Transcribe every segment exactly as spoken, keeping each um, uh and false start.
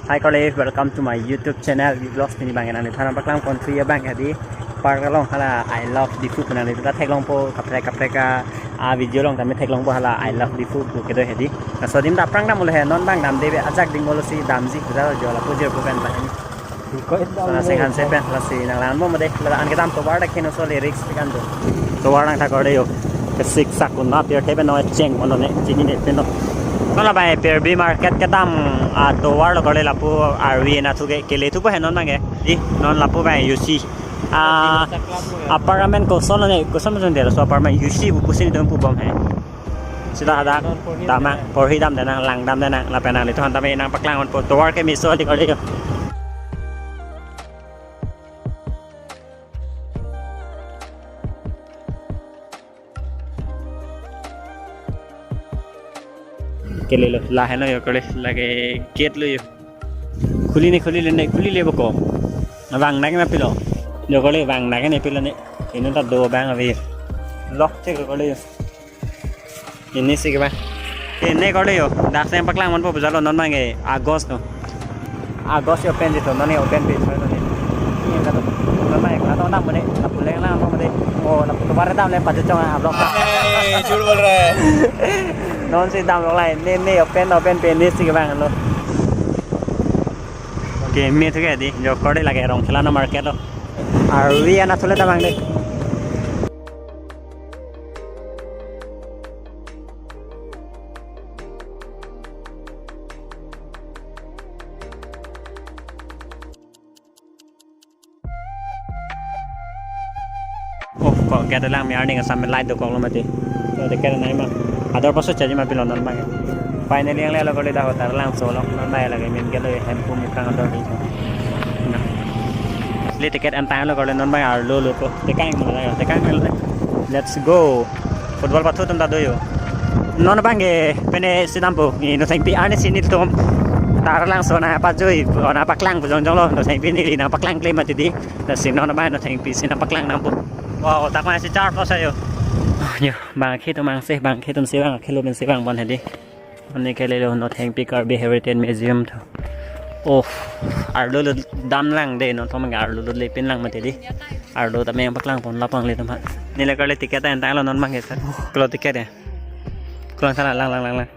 Hi kole, welcome to my YouTube channel, Vlogs. Pini abang nangliphan paklang pon thu abang hedi park along hala I love Diphu pu nangliphan theklongpo, kaprek kaprek a, a video along tame theklongpo hala I love Diphu pu kedo hedi. Laso adim ta aphrang damlo he, non abang damde ave, ajak ding molo si damji kuda jo lapu jirpo pen abang. Sona sing hanse pen lasi nanglang mo made, la an kedam tovar ta keno so lyrics pikan do. Tovar nangtha kore yo. Kesik sakun ma pier theben no cheng mono ne chinine peno. Kola bai Perbi market kedam atovar lo kore lapu arvi na thu ke kele thupo he non abang ke. Di non lapu bai you see. Ah, apartment koson ne, koson jong dera so apartment you see bu pusin dong pu bom he. Sila ada dama porhi dam dena lang dam dena lapen nangliphan tame nangpaklang ponpo tovar ke meso di kore yo. Kelelo, la heno yo kole, lake gate lo yo. Khuli ne, khuli le ne, khuli le boko. Vang nang ma pilo. Yo kole vang nang ne pilo ne. Ino ta do abang ave. Lock che kole yo. Ini si keba. Ini kole yo. Dak sen paklang ponpo bujalo non abang ke August no. August open jito, non open pe non. Ini kata non abang ke kata nam mane, lapu leng lang mane. Oh, lapu tovar dam le pajutong a vlog. Hey, jhut bol raha hai. Non si damlong lai. Ini, ini open, open pe ini si keba lo. Okay, me thu ke di, jo kore lake Rongkhela no market lo. Arvi ana thule ta abang de. Oh, kok gate lang me arning asam light dokok lo mati. Kok gate nai ma. Ador paso chaji ma pilo non abang. Finally nanglelo kole dak Taralangso along non abang lake main gate lo hem pu mukrang ador di. Nah. Li ticket an tanglo kole non abang arlo lo ko. Tekang mo la, tekang mo la. Let's go. Football pathu atum ta do yo. Non abang ke pine si dampo. Ni Nothengpi arni si nelitum Taralangso nangpajui, nangpaklang pu jongjong lo. Nothengpi neli nangpaklang kle mati di. Lasi non abang Nothengpi si nangpaklang dampo. Wow, tak ma si char po sa yo. Oh, yo, bang akhei atum angse, bang akhei atum si vang, akhei lo pen si vang pon hedi. Ani kelelo Nothengpi Karbi Heritage Museum thu. Oh, arlo lo dam lang de, non thom arlo lo lepin lang mati di. Arlo tame nangpaklang pon lapang le tum ha. Neli kole ticket an tanglo non abang ke sir. Kelo ticket ya. Kelo sana lang lang lang lang.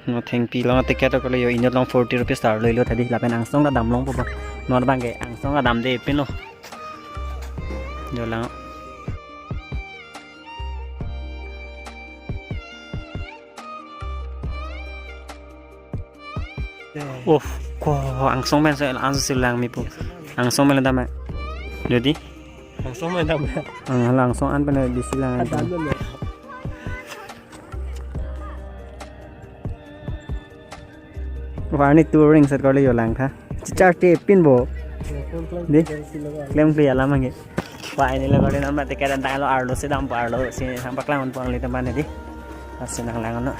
Nothengpi along ticket kole yo inut along forty rupees ta arlo lo tadi lapen angsong ta damlongpo ba. Non abang ke angsong ta damde pin lo. Jo lang. Oh, ko angsong pen se an si lang mepo. Angsong pen dam ma. Jadi? Angsong pen dam ma. Ang hala angsong an pen di si lang. Dam dam ya. Warni touring set kole yo lang tha. Chichar te pin bo. Di? Klem kli alam ange. Wah, ini lo kole non abang ticket an tanglo arlo si dampo arlo si nangpaklang pon le teman di. Lasi nanglang no.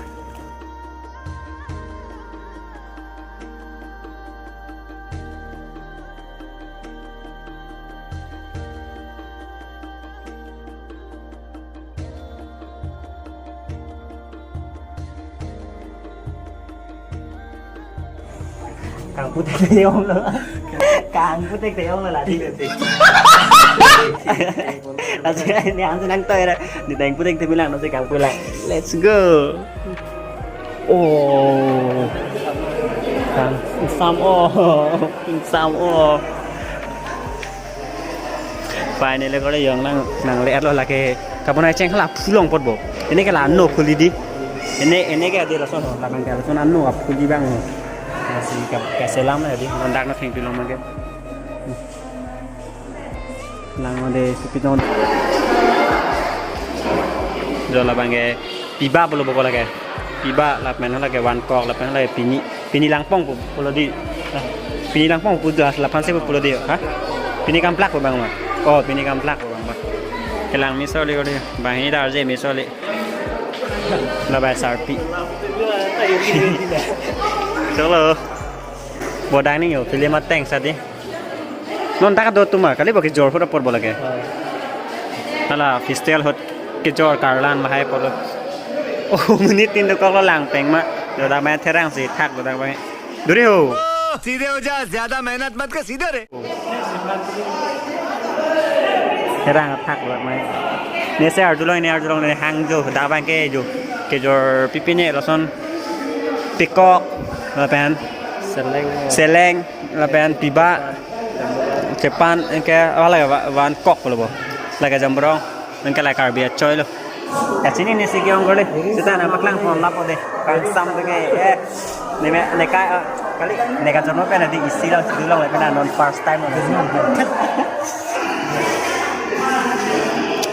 Kangpu tek te ong lo. Kangpu tek te ong lo la di. Lasi ne an si nangtoi ra. Ni tangpu tek te bilang, non si kangpu lang. Let's go. Oh. Kang sam oh. Sam oh. Finally kole yo nang, nangle-etlo lake kabonai cheng hala phulong apot bo. Ini ke la no phuli di. Ini, ini ke adi lason, lakan ke lason ano aphuli abang. Lasi ke, keselam la di, non dak Nothengpi along abang ke. Lang ode supi ton. Jo labang ke piba pulo bokol lake. Piba lapen lake vangkok lapen lake pini. Pini langpong pu-, pulo di. Nah, pini langpong pu jas laphan se pulo di. Ha? Pini kamplak pu abang ma. Oh, pini kamplak pu abang ma. Kelang meso le kole. Bang ini ta arje meso le. Labai sarpi. Cholo. Bodang ni yo, film ateng sadi. Non ta kedo atum ma, kali bo kejor ahut apor bo lake. Hala festival ahut kejor karlan lahai apor lo. Oh, minute tin dokok lo lang peng ma. Dodak ma therang si thak dodak ma. Duri ho. सीधे हो जा, ज्यादा मेहनत मत कर, सीधे रहे। Herang athak lo mai. Ne se arjulong, ne arjulong, ne hang jo, dak abang ke jo. Kejor pipine lason pikok, lapen Seleng. Seleng, lapen piba, cepan, ke, apa lagi, wa-, wan kok pulo bo. Lake jamborong, nang ke lake Karbi achoi lo. Kachinine si ke-ong kore. Seta nangpaklang pon lapu de. Kangsam ke, eh. Neme, neka, eh, kali, neka jono pen adi isi lang, sidu lang, lapen non first time lang.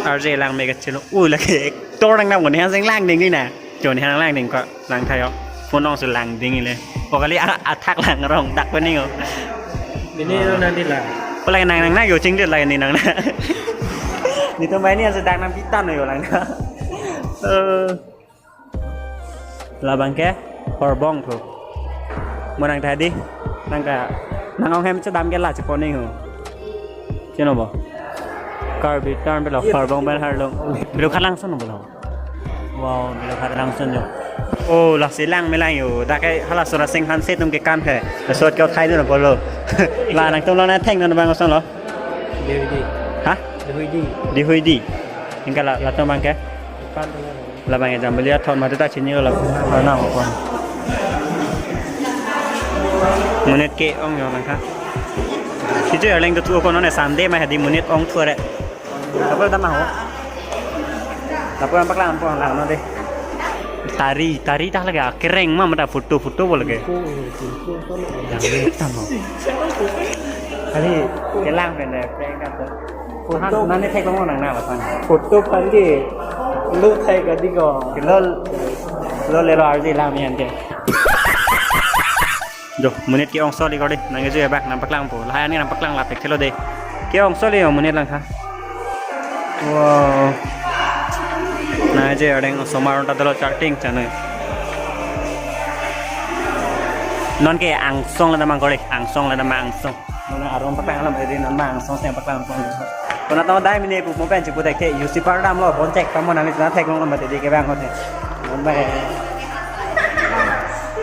Arje lang mega chelo. Ui, lake actor nang nam kone, hanseng langding ni na. Joni hang langding ko, lang thayo. Phone ong su langding ile. Pokali a-, athak lang rong dak ko ning o. Bini lo nang di lang. Ko lake nang nang na yo chingdet lake ni nang na. Netum bai ni ase dak nang pitan yo lang na. Eh. Labang ke horbong thu. Mo nang tadi. Nang ka nang ong hem chedam ke la chepo ning ho. Chino bo. Karbi term pelo horbong pen harlong. Belu khalang son bo lo. Wow, belu khalang son yo. Oh, la silang melang yo. Dak ke hala sura sing han se tum ke kan he. Sot ke thai no bolo. La nangtum lo na theng no bang son lo. Dihudi. Ha? Dihudi. Dihudi. Ingka la, latum abang ke? Depan tu. Labang ke Jambili Athon mati ta chini lo la. Ana ko. Monit ke-ong yo nang kha. Kichu arleng tu tu ko non Sunday ma hadi monit ong thu re. Lapu ta ma ho. Lapu nangpaklang pon lang no de. Tari, tari ta lake kereng ma mata photo, photo bo lake. Yang le tamo. Kali kelang pen de, prank kan to. Photo mane thek mo nang na lapan. Photo kali. Lo thek adi ko. Lo, lo le lo ardi lang mi ante. Jo, monit ke-ong soli kore, nang ke jo abang nangpaklang po. Lahai ani nangpaklang la pek thelo de. Ke-ong soli yo monit lang kha. Wow. Nang je adeng osomar ta dolo charting channel. Non ke angsong la damang kore, angsong la damang angsong. Non aron paklang alam edi non ma angsong se paklang pon. Kona to dai mine pu mo pen chipu dek ke U C par dam lo bon chek pamo nang ni na thek long lo mati di ke bang hote. Non ba.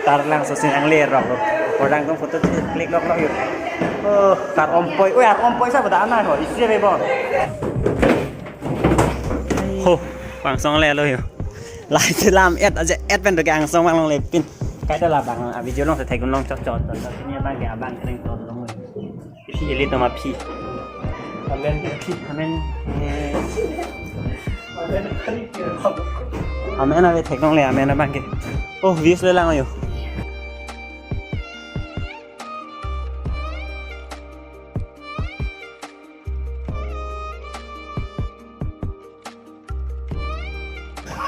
Tarlang so sing angle rok. Kodang tong photo klik lok lok yo. Oh, kar ompoi. Oi, ar ompoi sa bada ana ho. Isi be bon. Ho, angsong le lo yo. Lai selam et aja et pen do ke angsong mang le pin. Kai ta labang a video long se thek long chot chot. Ni abang ke abang kring chot long. Phi ili toma phi. Amen phi. Amen. Amen ave thek long le amen abang ke. Oh, views le lang yo.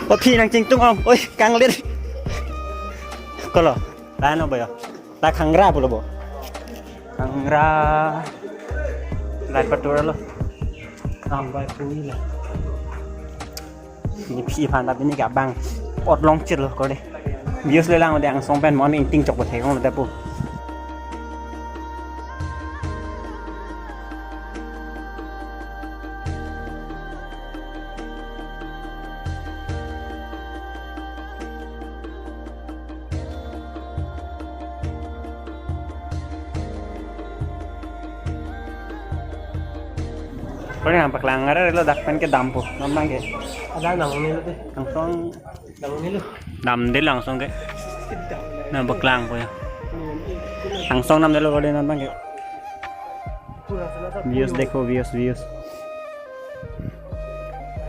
O phi nang chingtung ong, oi, kanglir. Kolo, lain lo boyo. La khangra pulo bo. Khangra. Lain patura lo. Kang bai pui la. Ni phi phan ta bini ke abang. Pot long chir lo kore. Views le lang de angsong pen mon ingting chok bo thek ong lo ta pu. Kore nangpaklang are lo dak pen ke dampo. Non abang ke. Ada nang ni lo de. Angsong. Dam ni lo. Damde lang angsong ke. Nangpaklang po ya. Angsong damde lo kore non abang ke. Views dekho, views, views.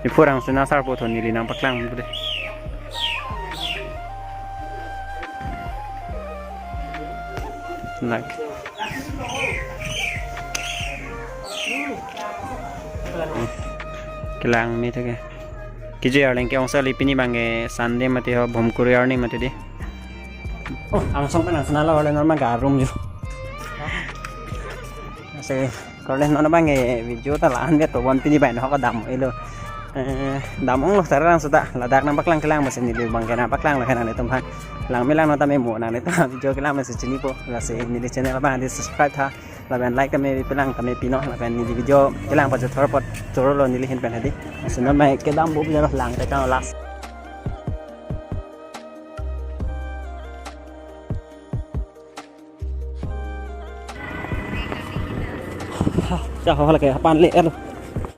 Iphu angsong na sar po thon neli nangpaklang po de. Like. Kelang mi thake. Kiji arleng ke-ong soli pini abang ke Sunday mati ho bhomkuri arni mati di. Oh, angsong pen angsong nalo arleng normal ga room jo. Ase kore non abang ke video ta la-an vet to bon pini bai no ko dam ilo. Eh, dam ong lo tarang sudah ladak nangpaklang kelang masi neli abang ke nangpaklang lo henang netum ha. Lang melang no tame mo nang netum video kelang masi chini po lasi neli channel abang di subscribe tha. Lapen like tame pilang tame pino lapen neli video kelang pa jothor pot choro lo neli hin pen hadi. Lasi non mai kedam bo video lang te kang last. Ha, cha ho lake hapan le elo.